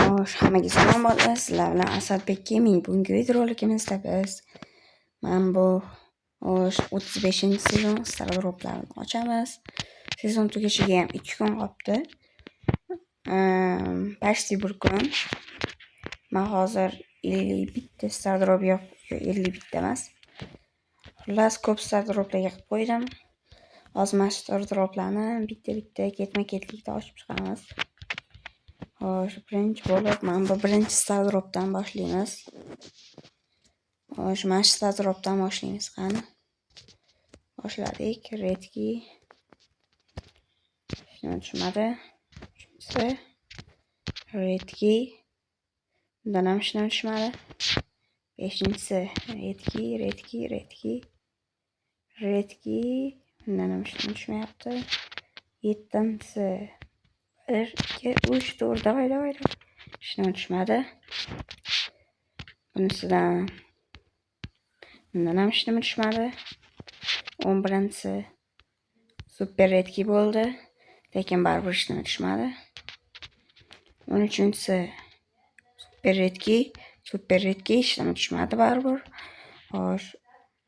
Xo'sh, hammaga salom bolalar. Sizlar bilan Asadbek Gaming. Bugungi videorolikimizda biz mana bu, xo'sh, 35-sezon Stardroplarni ochamiz. Sezon tugashiga ham 2 kun qolibdi. Почти bir kun. Men hozir 51 Stardrop, yo'q, 51 emas. Xullas, ko'p Stardroplarga qilib qo'ydim. Hozir mana shu Stardroplarni bitta-bitta ketma-ketlikda ochib chiqamiz. Xo'sh, birinchi bo'lib mana bu birinchi Stardropdan boshlaymiz. Xo'sh, mana shu Stardropdan boshlaymiz, qani. Boshladik. Редкий. Hech nima tushmadi. Uchinchisi. Редкий. Bundan ham hech nima tushmadi. Beshinchisi. Редкий, редкий, редкий. Редкий. Bundan ham hech nima tushmayapti. Yettinchisi. 1, 2, 3, 4. Давай, давай, давай. Hech nima tushmadi. Bunisidan, bundan ham hech nima tushmadi. 11-si супер редкий bo'ldi. Lekin baribir hech nima tushmadi. 13-si супер редкий, супер редкий, hech nima tushmadi baribir. Xo'sh,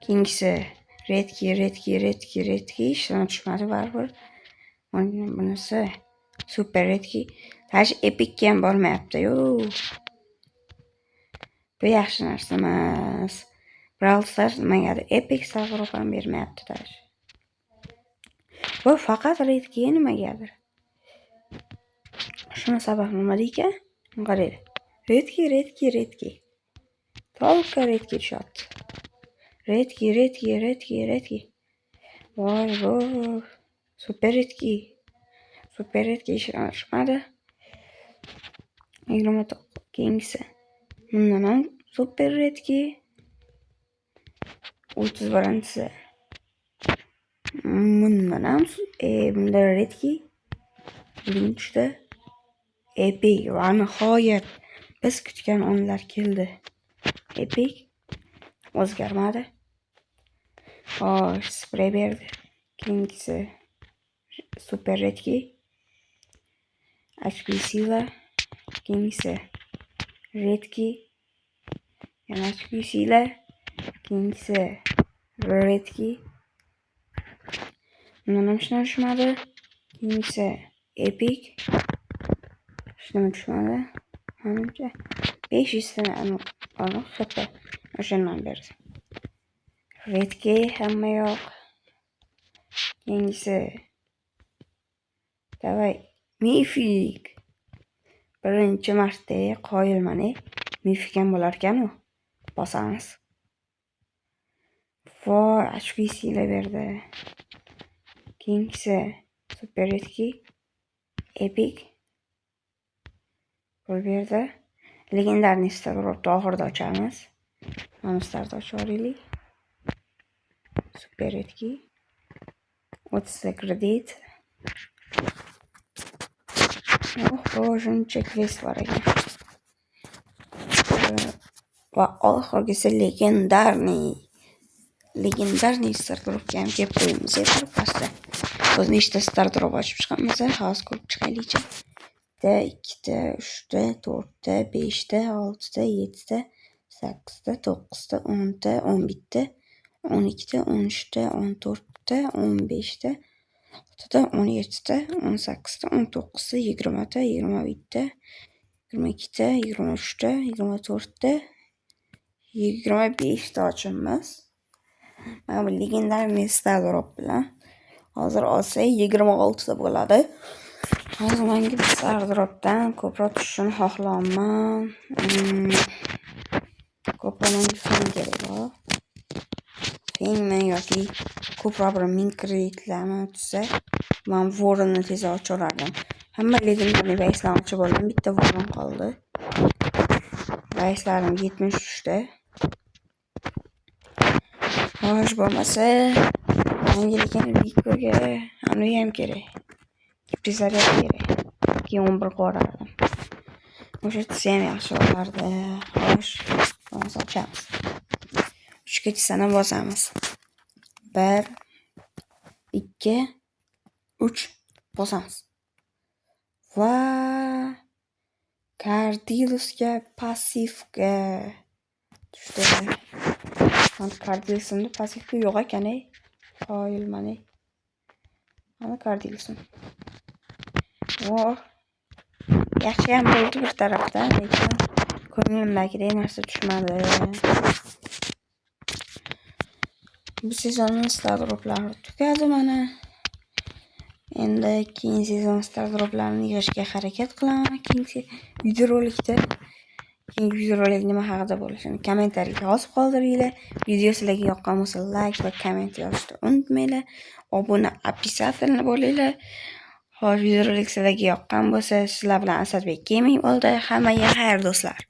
keyingisi редкий, редкий, редкий, редкий, hech nima tushmadi baribir. Bunisi супер редкий. Даже epicga ham bormayapti-yu. Bu yaxshi narsa emas. Brawl Stars nimagadir epic Stardrop ham bermayapti даже. Bu faqat редкий nimagadir. Shuni sababi nimada ekan? Qaranglar. Редкий, редкий, редкий. Только редкий tushyapti. Редкий, редкий, редкий, редкий. Voy bu супер редкий. Супер редкий tushmadi. 29, keyingisi. Bundan ham супер редкий. 31-si. Bundan ham bunda редкий. Bugun tushdi. Epic va nihoyat biz kutgan onlar keldi. Epic o'zgarmadi. Xo'sh, sprey berdi. Keyingisi супер редкий. HP сила. Keyingisi редкий. Yana HP сила. Keyingisi редкий. Bundan ham hech nima tushmadi. Keyingisi epic. Hech nima tushmadi. Manimcha 500 ta aniq HP o'shandan berdi. Редкий hamma yoq. Keyingisi, давай, мифик. Birinchi marta qoyilman, мифик ham bo'lar ekan u. Bosamiz. Voy, HP сила berdi. Keyingisi супер редкий. Epic. Pul berdi. Легендарный Stardropni oxirida ochamiz. Mana startni ochib olaylik. Супер редкий. 30 ta kredit. Oho, shuncha kvest bor ekan. Va oxirgisi легендарный. Легендарный Stardropga ham kelib qo'yamiz birpasda. O'zi nechta Stardrop ochib chiqamiz, hozir ko'rib chiqaylikchi. Bitta, ikkita, uchta, to'rtta, beshta, oltita, yettita, sakkizta, to'qqizta, 10ta, 11ta, 12ta, 13ta, 14ta, 15ta, oltita, 17ta, 18ta, 19ta, 20ta, 21ta, 22ta, 23ta, 24ta, 25ta ochibmiz. Mana bu легендарный Stardrop bilan. Hozir olsak, 26ta bo'ladi. Hozir menga Stardropdan ko'proq tushishini xohlayapman. Ko'proq menga Fang kerakroq. Fangmi yoki ko'proq bir 1000 kreditlarni tushsa, man Voronni tezroq ochaverardim. Hamma легендарный bayslarni ochib oldim. Bitta Voron qoldi. Bayslarim 73ta. Xo'sh, bo'lmasa menga lekin Rikoga anavi ham kerak. Giperzaryad kerak. Keyin 11 qilib yuborardim. O'sha tushsa ham yaxshi bo'lardi. Xo'sh, bo'lmasa ochamiz. 3gacha sanab bosamiz. 1, 2, 3, bosamiz. Va Kardilusga passivga tushdi. Mana Kardilusimda passivka yo'q ekan, ey. Qoyilman, ey. Mana Kardilusim. Oh. Yaxshiyam bo'ldi bir tarafdan, lekin ko'nglimdagidek narsa tushmadi. Bu sezonning Stardroplari tugadi mana. Endi keyingi sezon Stardroplarini yig'ishga harakat qilaman keyingi videorolikda. Keyingi videorolik nima haqida bo'lishini kommentariyga yozib qoldiringlar. Video sizlarga yoqqan bo'lsa, like va komment yozishni unutmanglar. Obuna обязательно bo'linglar. Xo'sh, videorolik sizlarga yoqqan bo'lsa, sizlar bilan Asadbek Gaming bo'ldi. Hammaga xayr, do'stlar.